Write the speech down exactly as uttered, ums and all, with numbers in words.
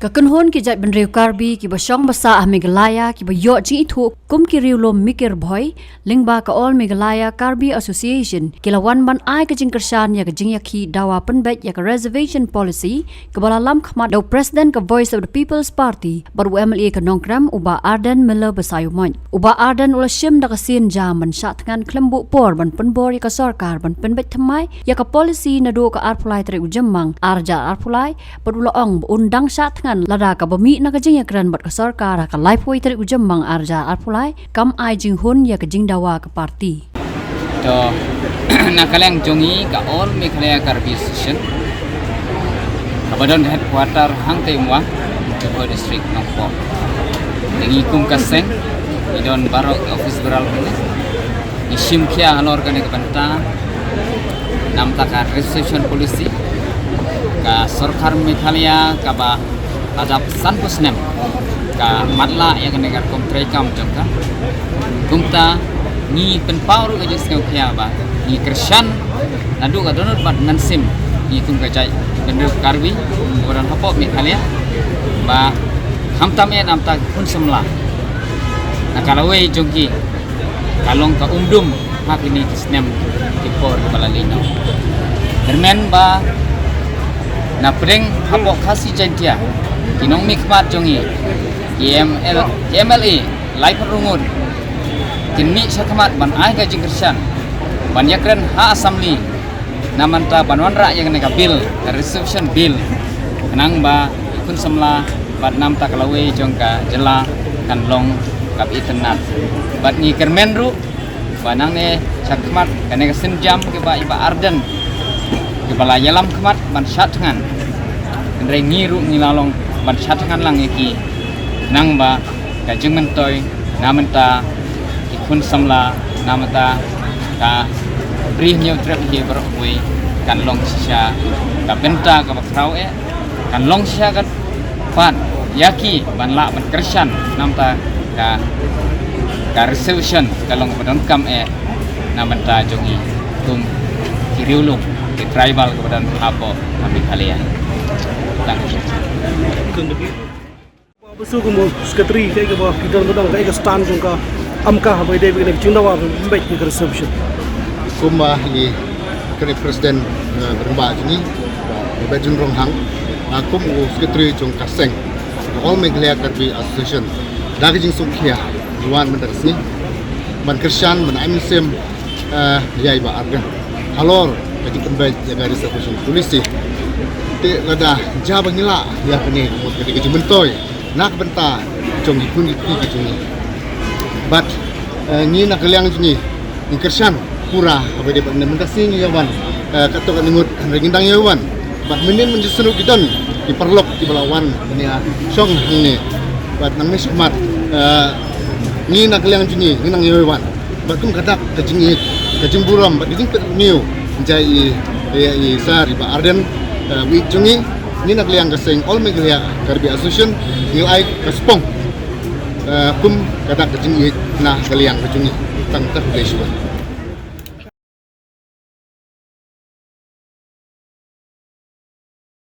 Ka kynhun ki jaitbynriew Karbi kiba shong ba sah ha Meghalaya kiba ïoh jingithuh kum ki riewlum Mikir Bhoi, lyngba ka All Meghalaya Karbi Association, ki la wan ban ai ka jingkyrshan ïa ka jingïakhih dawa pynbeit ïa ka Reservation Policy kaba la lam khmat da u President ka Voice of the People's Party bad u M L A ka Nongkrem, u Bah Ardent Miller Basaiawmoit. U Bah Ardent u la shim da ka sien jam ban shah thngan khlem buh por ban pynbor ïa ka sorkar ban pynbeit thymmai ïa ka policy naduh ka arphew lai tarik u Jymmang arhajar arphew lai, bad u la ong ba un dang shah thngan lada kaba mih na ka jingïakren bad ka sorkar ha ka laiphew tarik u Jymmang arhajar arphew lai, kam ai jinghun ïa ka jingdawa ka party. To, na ka liang jong ngi ka All Meghalaya Karbi Association, kaba don headquarter hangtei Umwang, Jowai District, Nongpoh. Te ngi kum ka seng ngi don baroh ka office bearer, ngi shim khia halor kane ka bynta namar ka reservation policy ka sorkar Meghalaya kaba la dap sanphew snem ka matlah ïa kane ka rukom treikam jong ka. Kumta ngi pynpaw ruh ka jingsngewkhia ba ngi kyrshan naduh ka dohnud bad mynsiem ngi kum ka jaitbynriew Karbi kaba don hapoh Meghalaya, ba khamtam eh namar ki khun samla na ka lawei jong ki ka long ka umdum ha kine ki snem ki por ba la leit noh. Kyrmen ba na pdeng hapoh Khasi Jaintia, ki nongmihkhmat jong ngi, ki M L, ki M L A laiphew hynriew ngut kin mih shakhmat ban ai ka jingkyrshan ban ïakren ha Assembly namar ban wanrah ïa kane ka bill, ka reservation bill, khnang ba ki khun samla bad namar ka lawei jong ka jylla kan long kaba itynnad. Bad ngi kyrmen ruh ba nangne shakhmat kane ka sienjam kaba i Bah Ardent kaba la ïalam khmat ban shah thngan, hynrei ngi ruh ngi la long ban shah thngan lang ïa ki, khnang ba ka jingmyntoi namar ki khun samla, namar ka Ri Hynñiewtrep hi baroh kawei kan long shisha ka bynta kaba khraw eh, kan long shisha ka pat ïa ki ban lah ban kyrshan namar ka, ka reservation ka long kaba donkam eh namar jong ngi kum ki riewlum, ki tribal kaba don hapoh Meghalaya. Thank you. Ba shu kum u secretary, kaei kaba ki don, ka don kaei ka stand jong ka, am ka haba ïadei bad kane ka jingdawa ban pynbeit ïa ka reservation? Kumba i kane president, eh, rangbah jong ngi, Bah Bah Jin Ronghang, ah, kum u secretary jong ka seng All Meghalaya Karbi Association, da ka jingsngewkhia ngi wan mynta ka sngi ban kyrshan, ban ai mynsiem, eh, ïa i Bah Ardent halor ka jingpynbeit ïa ka reservation policy. Te lada jia ba ngi lah ïa kane, mut ka dei ka jingmyntoi na ka bynta jong ki khun ki kti ki jong ngi. Bad, eh, ngi na ka liang jong ngi ngi kyrshan pura haba ïadei bad mynta ka sngi ngi ïa wan, eh, katto katne ngut, hynrei ngi dang ïa wan. Bad mynnin mynjur shuh ki don ki paralok kiba la wan ban ïa shong hangne. Bad nangne shakhmat, eh, ngi na ka liang jong ngi ngi nang ïa wan. Bad kum ka dak ka jingïeit, ka jingburom bad ka jingpeit rngiew jong i, i, i Sir Bah Ardent, eh, u ïeit jong ngi, ngi na ka liang ka seng All Meghalaya Karbi Association ngi la ai ka spong, eh, kum ka dak ka jingïeit na ka liang ka jong ngi. Tang katto katne shuwa.